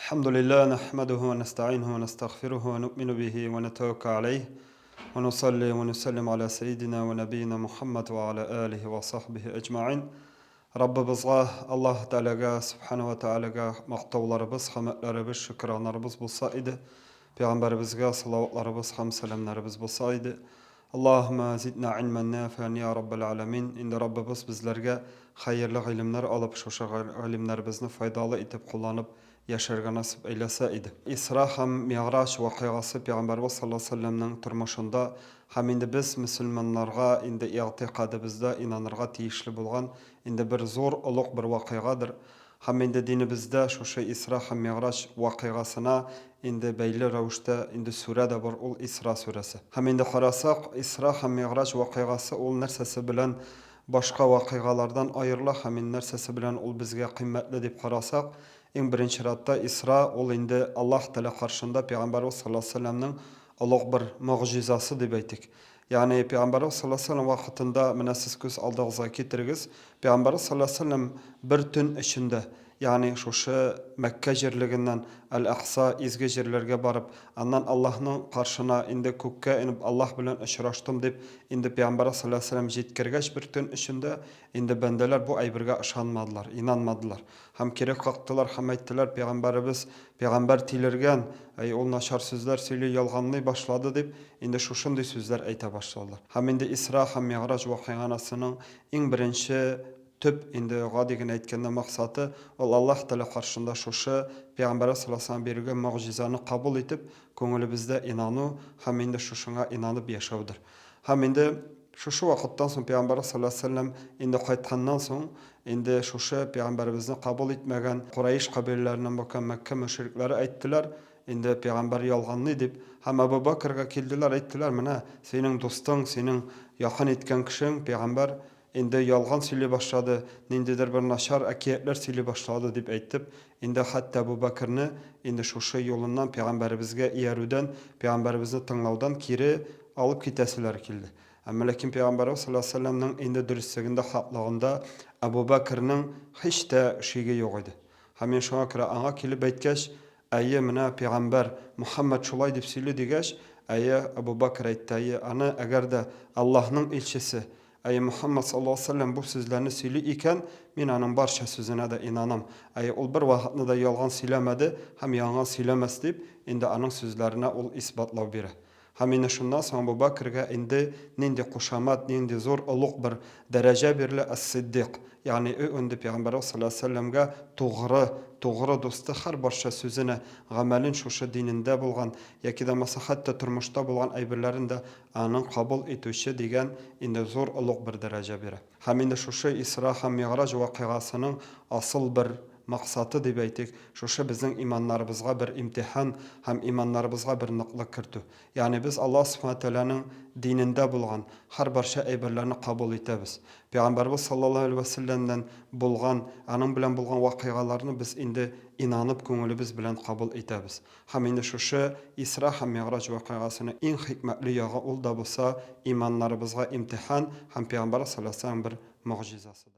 Әлхәмдүлилләһ, нәхмәдүһү вә нәстәгыйнүһү вә нәстәгъфирүһү вә нуъмину биһи вә нәтәвәккәлү аләйһ, вә нусалли вә нусәллимү аля сәййидинә вә нәбийинә Мухәммәд вә аля алиһи вә сахбиһи әҗмәгыйн. Раббыбызга, Аллаһ Тәгаләгә, Сүбхәнәһү вә Тәгаләгә мактауларыбыз, хәмәтләребез, шөкранарыбыз булса иде. Пәйгамбәребезгә салаватларыбыз һәм сәламнәребез булса иде. Аллаһуммә зиднә гыйльмән нафиан йа Раббәл галәмин. Инде Раббыбыз безләргә хәерле гыйлемнәр алып, шушы гыйлемнәребезне файдалы итеп кулланып яшәргә насыйп әйләсә иде. Исра һәм Мигъраҗ вакыйгасы Пәйгамбәребез саллаллаһу галәйһи ва сәлләмнең тормышында һәм инде без мөселманнарга инде игътикадыбызда инанырга тиешле булган инде бер зур, олуг бер вакыйгадыр. Һәм инде динебездә шушы Исра һәм Мигъраҗ вакыйгасына инде бәйле рәвештә инде сүрә дә бар, ул Исра сүрәсе. Һәм инде карасак, Исра һәм Мигъраҗ вакыйгасы ул нәрсәсе белән башка вакыйгалардан аерыла һәм инде нәрсәсе белән ул безгә кыйммәтле дип карасак, иң беренче чиратта Исра ул инде Аллаһ Тәгалә каршында Пәйгамбәребез саллаллаһу галәйһи ва сәлләмнең олуг бер могҗизасы дип әйтик. Ягъни Пәйгамбәребез саллаллаһу галәйһи ва сәлләм вакытында, менә сез күз алдыгызга китерегез, Пәйгамбәребез саллаллаһу галәйһи ва сәлләм бер төн эчендә, ягъни шушы Мәккә җирлегеннән Әл-Әкъса изге җирләргә барып, аннан Аллаһның каршына инде күккә инеп Аллаһ белән очраштым дип, инде Пәйгамбәребез саллаллаһу галәйһи ва сәлләм җиткергәч бер төн эчендә, инде бәндәләр бу әйбергә ышанмадылар, инанмадылар. Һәм кире кактылар һәм әйттеләр, Пәйгамбәребез, пәйгамбәр тилергән, әй, ул начар сүзләр сөйли, ялганлый башлады, дип, инде шушындый сүзләр әйтә башладылар. Һәм инде Исра һәм Мигъраҗ вакыйганасының иң беренче төп, инде гади генә әйткәндә, максаты, ул Аллаһ Тәгалә каршында шушы Пәйгамбәребез саллаллаһу галәйһи ва сәлләм бирелгән могҗизаны кабул итеп, күңелебездә инану һәм инде шушыңа инанып яшәүдер. Һәм инде шушы вакыттан соң Пәйгамбәребез саллаллаһу галәйһи ва сәлләм инде кайтканнан соң, инде шушы Пәйгамбәребезне кабул итмәгән Кураиш кабиләләреннән булган Мәккә мөшрикләре әйттеләр, инде Пәйгамбәр ялганлый дип. Һәм Әбү Бәкергә килделәр, әйттеләр, менә синең дустың, синең якын иткән кешең, Пәйгамбәр, инде ялган сөйли башлады, ниндидер бер начар әкиятләр сөйли башлады, дип әйтеп, инде хәтта Әбү Бәкерне инде шушы юлыннан, Пәйгамбәребезгә иярүдән, Пәйгамбәребезне тыңлаудан кире алып китәселәре килде. Әмма ләкин Пәйгамбәребез саллаллаһу галәйһи ва сәлләмнең инде дөреслегендә, хаклыгында Әбү Бәкернең һич тә шиге юк иде. Һәм мин шуңа күрә аңа килеп әйткәч, Әйе, менә пәйгамбәр Мөхәммәд шулай дип сөйли дигәч, әйе, Әбү Бәкер әйтте, әйе, аны әгәр дә Аллаһның илчесе, әйе, Мөхәммәд саллаллаһу галәйһи ва сәлләм бу сүзләрне сөйли икән, мин аның барча сүзенә дә инанам. Әйе, ул бер вакытны да ялган сөйләмәде һәм яңа сөйләмәс, дип, инде аның сүзләренә ул исбатлау бирә. Һәм инде шуннан соң Әбү Бәкергә инде нинди кушамат, нинди зур, олуг бер дәрәҗә бирелә, Әс-Сиддикъ, ягъни ө инде Пәйгамбәребез салләллаһу галәйһи ва сәлләмгә тугры, тугры дусты, һәр барча сүзенә, гамәлен шушы динендә булган, яки дә булмаса хәтта тормышта булган әйберләрен дә аның кабул итүче дигән инде зур, олуг бер дәрәҗә бирә. Һәм инде шушы Исра һәм Мигъраҗ вакыйгасының асыл бер максаты дип әйтик, шушы безнең иманнарыбызга бер имтихан һәм иманнарыбызга бер ныклык кертү. Ягъни без Аллаһ Сүбхәнәһү вә Тәгаләнең динендә булган һәр барча әйберләрне кабул итәбез. Пәйгамбәребез саллаллаһу галәйһи вә сәлләмнән булган, аның белән булган вакыйгаларны без инде инанып күңелебез белән кабул итәбез. Һәм инде шушы Исра һәм Мигъраҗ вакыйгасының иң хикмәтле ягы ул да булса иманнарыбызга имтихан һәм Пәйгамбәребез саллаллаһу галәйһи вә сәлләмнең бер могҗизасыдыр.